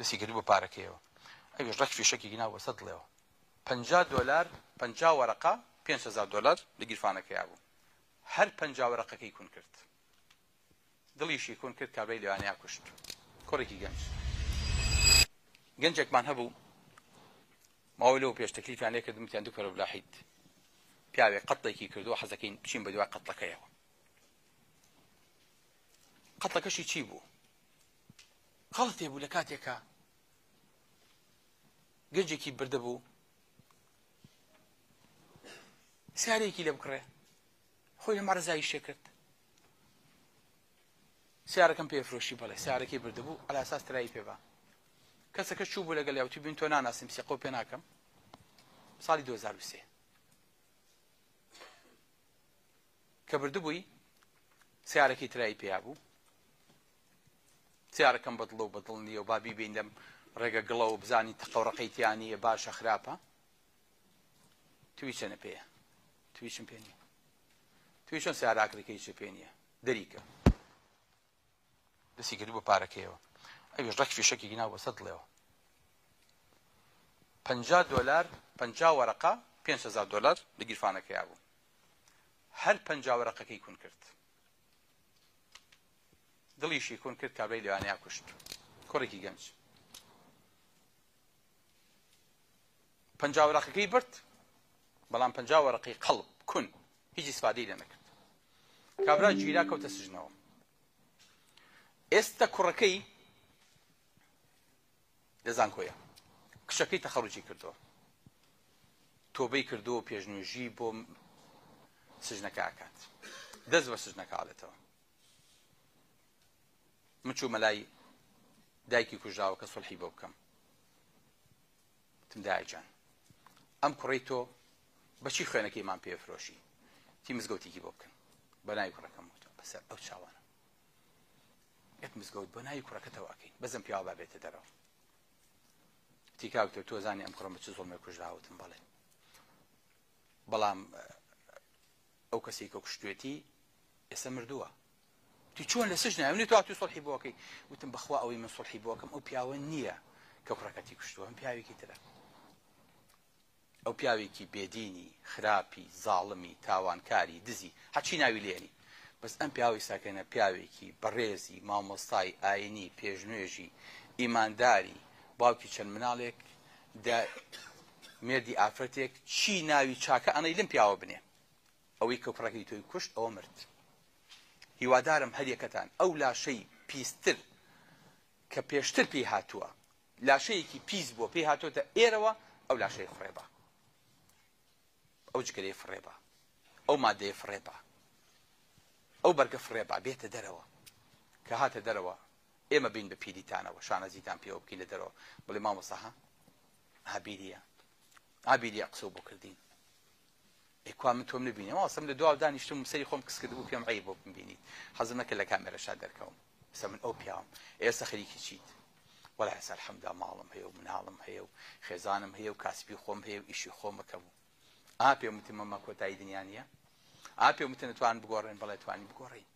دەستی کرد بە پارەکەیەوە. ئەویش ڕێک فیشەکێکی ناو بەسەر دڵێەوە. 50 دۆلار، 50 وەرەقە، 5000 دۆلار لە گیرفانەکەیا بوو. هەر 50 وەرەقەکەی کون کرد. دڵیشی کون کرد، کابرای لەوانەیە کوشت. کوڕێکی گەنج. گەنجێکمان هەبوو ماوەی لەوە پێش تەکلیفیان لێ کردم، وتیان دکتۆر عەبدولواحید پیاوێک قەتڵێکی کردووە، حەزەکەین بچین بە دوای قەتڵەکەیەوە. قەتڵەکەشی چی بوو؟ غەڵەتێ بوو لە کاتێکا گەنجێکی بردە بوو سیارەیەکی لێ بکڕێ، خۆی لە مەڕزایی شێ کرد. سیارەکەم پێ فرۆشی، بەڵێ سیارەکەی بردبوو عەلا ئەساس ترایی پێ با. کەسەکە چوو بوو لەگەڵ یاوتی بین تۆ ناناسیم، سیقەو پێ ناکەم. ساڵی 2003 کە بردبووی سیارەکەی ترایی پێیا بوو. سیارەکەم بەدڵە و بەدڵ نییە و با بیبین لەم ڕێگە گڵە و بزانی تەقەوڕەقەی تیا نییە، باشە خراپە. توی چەنە پێیە؟ توی چم پێ نییە. توی چۆن سیاراکڕیکەی چ پێ نییە؟ دەریکە. دەستی کرد بە پارەکەیەوە. ئەویش ڕێک فیشەکێکی ناو بەسەر دڵێەوە. 50 دۆلار، 50 وەرەقە، 5000 دۆلار لە گیرفانەکەیا بوو. هەر 50 وەرەقەکەی کون کرد. دڵیشی کون کرد، کابرای لەوانەیە کوشت. کوڕێکی گەنج. 50 وەرەقەکەی برد، بەڵام 50 وەرەقەی قەڵب کون، هیچ ئیسفادەی لێ نەکرد. کابرا گیرا کەوتە سجنەوە. ئێستا کوڕەکەی لە زانکۆیە، کچەکەی تەخەڕوجی کردووە، تۆبەی کردووە، پێشنوێژی بۆ سجنەکە ئەکات، دەست بە سجنەکە ئاڵێتەوە. من چوومە لای دایکی کوژراوە کە سوڵحی بۆ بکەم. وتم دایە گیان، ئەم کوڕەی تۆ بەچی خوێنەکەیمان پێفرۆشی؟ تی مزگەوتێکی بۆ بکەن بە ناوی کوڕەکەم. وتم بەسەر ئەو چاوانە یەک مزگەوت بۆ ناوی کوڕەکەتەوە ئەکەین، بەزم پیاوە با بێتە دەرەوە. تیکاوتۆ تۆ زانی ئەم کوڕەم بە چ زوڵمێک کوژراوە؟ وتم بەڵێ، بەڵام ئەو کەسێک کە کوشتوێتی ئێستا مردووە. تی چۆن لە سجنایە منی تو هاتووی سوڵحی بۆ ئەکەی؟ وتم بەخوا ئەوەی من سوڵحی بۆ ئەکەم ئەو پیاوە نییە کە کوڕەکەتی کوشتووە، ئەم پیاوێکی ترە. ئەو پیاوێکی بێدینی، خراپی، زاڵمی، تاوانکاری، دزی، هەرچی ناوی لێنی، بەس ئەم پیاوەی ساکەنە پیاوێکی بەڕێزی، مامۆستای ئاینی، پێشنوێژی، ئیمانداری، باوکی چەند مناڵێک، مێردی ئافرەتێک، چی ناوی چاکە ئەنەی لەم پیاوە بنێ. ئەوەی کە کوڕەکەی تۆی کوشت ئەوە مرد. هیوادارم هەریەکەتان ئەو لاشەی پیستر کە پێشتر پێی هاتووە، لاشەیەکی پیس بووە پێی هاتۆتە ئێرەوە، ئەو لاشەی فڕێبا، ئەو جگەرەی فڕێبا، ئەو مادەیە فڕێبا، ئەو بەرگە فڕێبا، بێتە دەرەوە. کە هاتە دەرەوە ئێمە بین بە پیریتانەوە، شانازیتان پێوە بکەین لە دەرەوە، بڵێ مامۆستا ها ئابیریە، ئابیریە قسە بۆ کردین. ئەی کوا من تۆم نبینێ؟ مامۆستا من لە دواوە دانیشتم و سەری خۆم کس کردبوو، پێم عەیب بۆ بمبینیت، حەزم نەکرد لە کامێرەشا دەرکەوم. ئێستا من ئەو پیاوم، ئێستا خەریکی چیت؟ وەڵا ئێستا الحەمدلله ماڵم هەیە و مناڵم هەیە و خێزانم هەیە و کاسبی خۆم هەیە و ئیشی خۆم ئەکەم و ئا پێم وتم ئەمە کۆتایی دنیا نییە؟ ئا پێم وتن توان بگۆڕێن؟ بەڵێ توانی بگۆڕین.